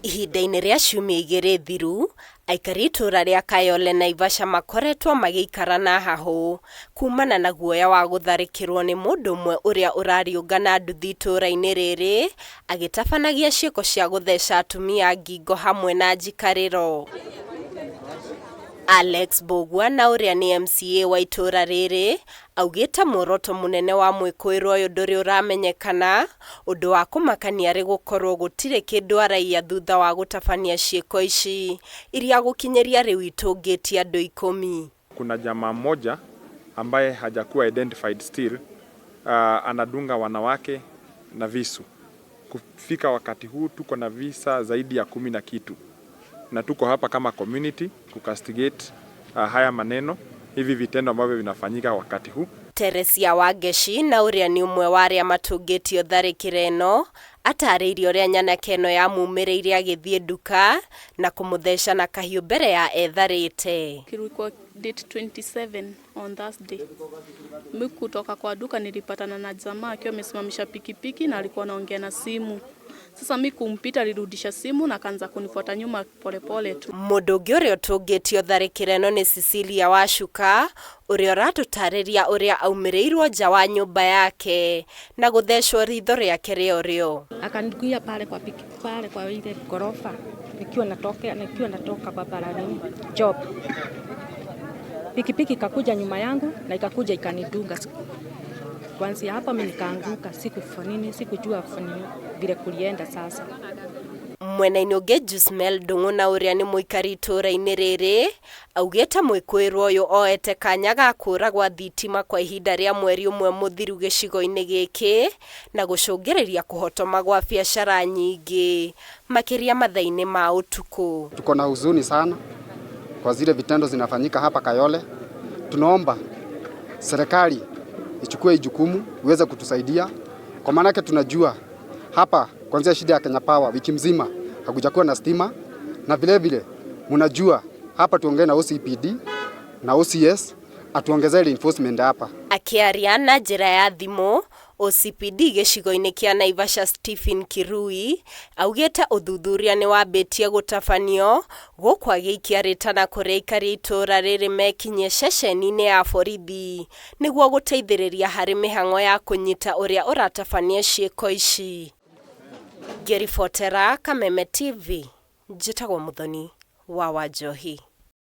Ihinda-inĩ rĩa ciumia igĩrĩ thiru, aikari a itũũra rĩa Kayole Naivasha makoretwo magĩikara na hahũ kumana na guoya wa gũtharĩkĩrwo nĩ mũndũ ũmwe ũrĩa ũrariũnga na nduthi itũũra-inĩ rĩrĩ agĩtabanagia ciĩko cia gũtheca atumia ngingo hamwe na njikarĩro. Alex Mbũgua na ũrĩa nĩ MCA wa itũũra rĩrĩ augĩte muoroto mũnene wa mwĩkũĩrwo ũyũ ndũrĩ ũramenyekana, ũndũ wa kũmakania arĩ gũkorwo gũtirĩ kĩndũ araiya thutha wa gũtabania ciĩko ici iria gũkinyĩria rĩu itũngĩtie andũ 10. Kuna jamaa mmoja ambaye hajakuwa identified still, anadunga wanawake na visu. Kufika wakati huu tuko na visa zaidi ya 10 na kitu, na tuko hapa kama community kucastigate haya maneno, hivi vitendo ambavyo vinafanyika wakati huu. Teresia Wangeshi na ũrĩa nĩ ũmwe wa arĩa matũngĩtio tharĩkĩro ĩno atarĩirie ũrĩa nyanake ĩno yamumĩrĩire agĩthiĩ nduka na kũmũtheca na kahiũ mbere ya etharĩte. Kilikuwa date 27 on Thursday. Mimi kutoka kwa duka nilipatana na jamaa akiwa amesimamisha pikipiki na alikuwa anaongea na simu. Sasa mi kumpita, alirudisha simu na akaanza kunifuata nyuma polepole tu. Mũndũ ũngĩ ũrĩa ũtũngĩtio tharĩkĩro ĩno nĩ Cecilia Wacuka ũrĩa ũratũtarĩria ũrĩa aumĩrĩirwo nja wa nyũmba yake na gũthecwo ritho rĩake rĩa ũrĩo. Akanikuia pale kwa piki, pale kwa ile ghorofa nikiwa natoka barabarani job. Pikipiki ikakuja nyuma yangu na ikakuja ikanidunga. Kuanzia hapa mimi nikaanguka, sikufanya nini, sikujua nini vile kulienda sasa. Mwena-inĩ ũngĩ Jusmel Ndung'u na ũrĩa nĩ mũikari itũũra-inĩ rĩrĩ augĩte mwĩkũĩrwo ũyũ oete kanya ga kũra gwa thitima kwa ihinda rĩa mweri ũmwe mũthiru gĩcigo-inĩ gĩkĩ na gũcũngĩrĩria kũhotoma gwa biacara nyingĩ makĩria mathaa-inĩ ma ũtukũ. Tuko na huzuni sana kwa zile vitendo zinafanyika hapa Kayole. Tunaomba serikali ichukue jukumu iweze kutusaidia, kwa maanake tunajua hapa kuanzia shida ya Kenya Power wiki mzima hakujakuwa na stima, na vile vile mnajua hapa tuongee na OCPD na OCS atuongezee reinforcement hapa. Akĩaria na njĩra ya thimũ, OCPD gĩcigo-inĩ kĩa Naivasha Stephen Kirui augĩte ũthuthuria nĩ wambĩtie gũtabanio gũkũ agĩikia rĩtana kũrĩ aikari a itũũra rĩrĩ mekinyie ceceni-inĩ ya borithi nĩguo gũteithĩrĩria harĩ mĩhang'o ya kũnyita ũrĩa ũratabania ciĩko ici. Ngĩribotera Kameme TV, njĩtagwo Muthoni wa Wanjohi.